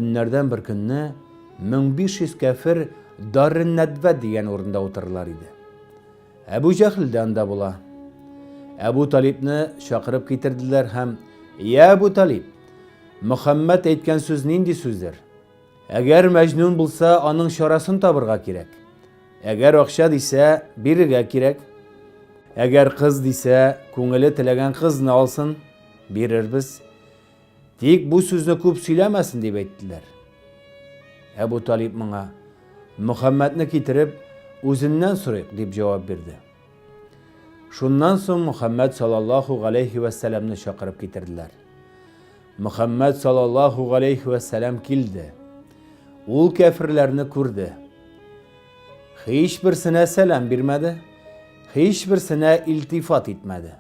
Көннәрдән бер көнне 1500 кәфер Даррен-Нәдвә дигән урында утырырлар иде. Әбу Җәһел дә анда була. Әбу Талибны чакырып китерделәр һәм: "Я Әбу Талиб, Мөхәммәд әйткән сүз нинди сүздер? Әгәр мәҗнүн булса, аның чарасын табырга кирәк. Әгәр акча дисә, бирергә кирәк. Әгәр кыз дисә, күңеле теләгән кызны алсын, бирербез. Тик бу сүзне күп сөйләмәсен, дип әйттеләр. Әбу Талиб моңа, Мөхәммәдне китереп, үзеннән сорыйк, дип җавап бирде. Шуннан соң Мөхәммәд саллаллаһу галәйһи вә сәламне чакырып китерделәр. Мөхәммәд саллаллаһу галәйһи вә сәлам килде. Ул кәферләрне күрде. Һичберсенә сәлам бирмәде, һичберсенә илтифат итмәде.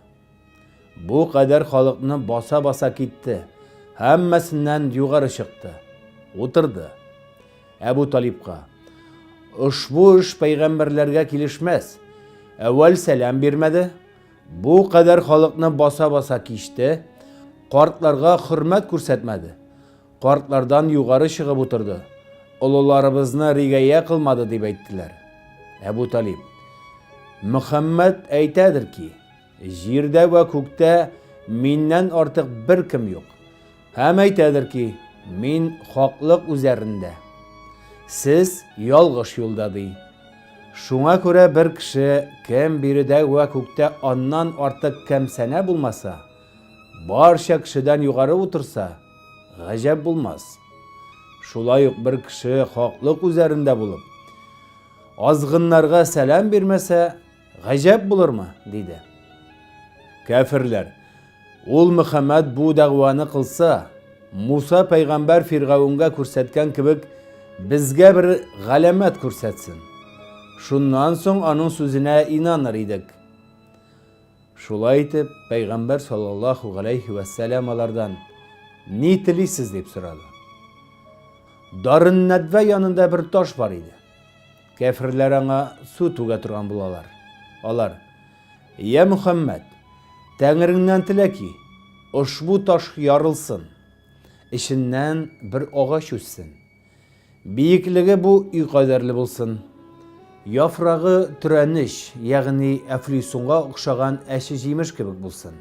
Бу кадәр халыкны баса-баса китте, һәммәсеннән югары чыкты. Утырды. Әбу Талибка: Ошбу эш пәйгамбәрләргә килешмәс. Әүвәл сәлам бирмәде. Бу кадәр халыкны баса-баса кичте. Картларга хөрмәт күрсәтмәде. Картлардан югары чыгып утырды. Олыларыбызны ригая кылмады, дип әйттеләр. Әбу Талиб: Мөхәммәд әйтәдер ки, Җирдә вә күктә миннән артык беркем юк. Һәм әйтәдер ки, мин хаклык үзәрендә. Сез ялгыш юлда, ди. Шуңа күрә бер кеше, кем биредә вә күктә аннан артык кәмсәнә булмаса, барча кешедән югары утырса, гаҗәп булмас. Шулай ук бер кеше хаклык үзәрендә булып, азгыннарга сәлам бирмәсә, Гаҗәп булырмы? диде. Кәферләр, Ул Мөхәммәд бу дәгъваны кылса, Муса пәйгамбәр Фиргавенгә күрсәткән кебек, безгә бер галәмәт күрсәтсен. Шуннан соң аның сүзенә инаныр идек. Шулай итеп, пәйгамбәр саллаллаһу галәйһи вә сәлам алардан, Ни телисез? дип сорады. Дарыннәдвә янында бер таш бар иде. Кәферләр аңа су түгә торган булалар. Алар, Йә Мөхәммәд, Тәңреңнән телә ки, ошбу таш ярылсын, эченнән бер агач үссен. Биеклеге бу өй кадәрле булсын. Яфрагы төрәнеч, ягъни әфлисунга охшаган әче җимеш кебек булсын.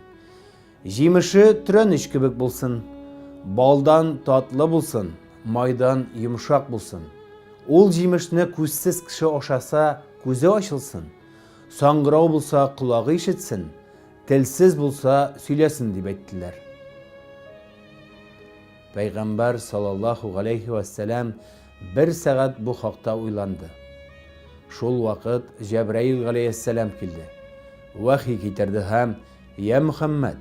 Җимеше төрәнеч кебек булсын, балдан татлы булсын, майдан йомшак булсын. Ул җимешне күзсез кеше ашаса, күзе ачылсын, саңгырау булса, колагы ишетсен, телсез булса, сөйләсен, дип әйттеләр. Пәйгамбәр саллаллаһу галәйһи вә сәлам бер сәгать бу хакта уйланды. Шул вакыт Җәбраил галәйһиссәлам килде. Вәхи китерде һәм Йә Мөхәммәд!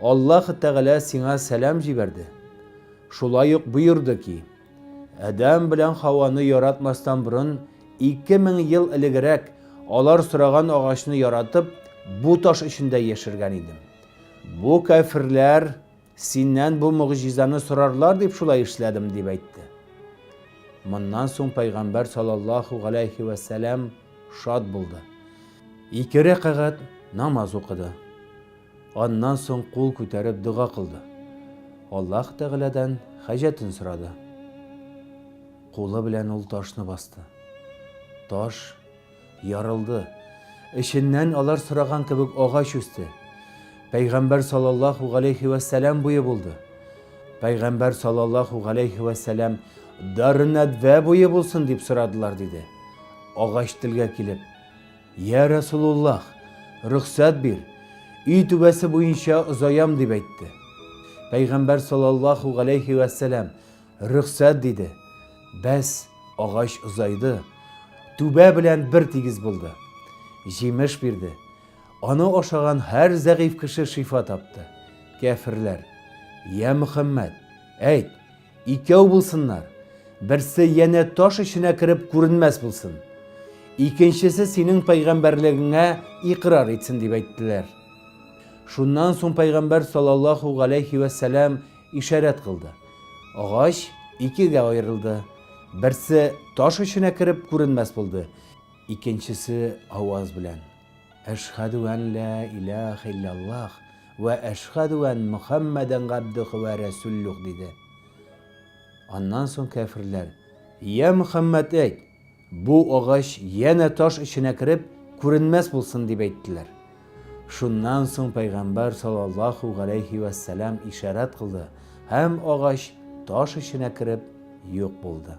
Аллаһ Тәгалә сиңа сәлам җибәрде. Шулай ук боерды ки, Адәм белән Хаваны яратмастан борын 2000 ел элегрәк алар сораган агачны яратып, бу таш эчендә яшергән идем. Бу кәферләр синнән бу могҗизаны сорарлар дип шулай эшләдем, дип әйтте. Моннан соң пәйгамбәр саллаллаһу галәйһи вә сәлам шат булды. Ике рәкәгать намаз укыды. Аннан соң кул күтәреп дога кылды. Аллаһ Тәгаләдән хаҗәтен сорады. Кулы белән ул ташны басты. Таш ярылды. Эченнән алар сораган кебек агач үсте. Пәйгамбәр саллаллаһу галәйһи вә сәлам буе булды. Пәйгамбәр саллаллаһу галәйһи вә сәлам Дарнәдвә буе булсын дип сорадылар, диде. Агач телгә килеп, Йә Рәсулуллаһ, рөхсәт бир, өй түбәсе буенча озаям, дип әйтте. Пәйгамбәр саллаллаһу галәйһи вәссәлам, рөхсәт, диде. Бәс, агач озайды, түбә белән бер тигез булды. Җимеш бирде. Аны ашаган һәр зәгыйфь кеше шифа тапты. Кяферләр, Йә Мөхәммәд, әйт, Икәү булсыннар, берсе янә таш эченә кереп күренмәс булсын. Икенчесе синең пәйгамбәрлегеңә икърар итсен, дип әйттеләр. Шуннан соң пәйгамбәр саллаллаһу галәйһи вә сәлам ишарәт кылды. Агач икегә аерылды. Берсе таш эченә кереп күренмәс булды, икенчесе аваз белән, Әшһәдү ән лә иләһә илляллаһ вә әшһәдү ән Мөхәммәдән габдүһү вә рәсүллүһ, диде. Аннан соң кәферләр, Йә Мөхәммәд, әйт, бу агач янә таш эченә кереп, күренмәс булсын, дип әйттеләр. Шуннан соң пәйгамбәр саллаллаһу галәйһи вәссәлам ишарәт кылды һәм агач таш эченә кереп юк булды.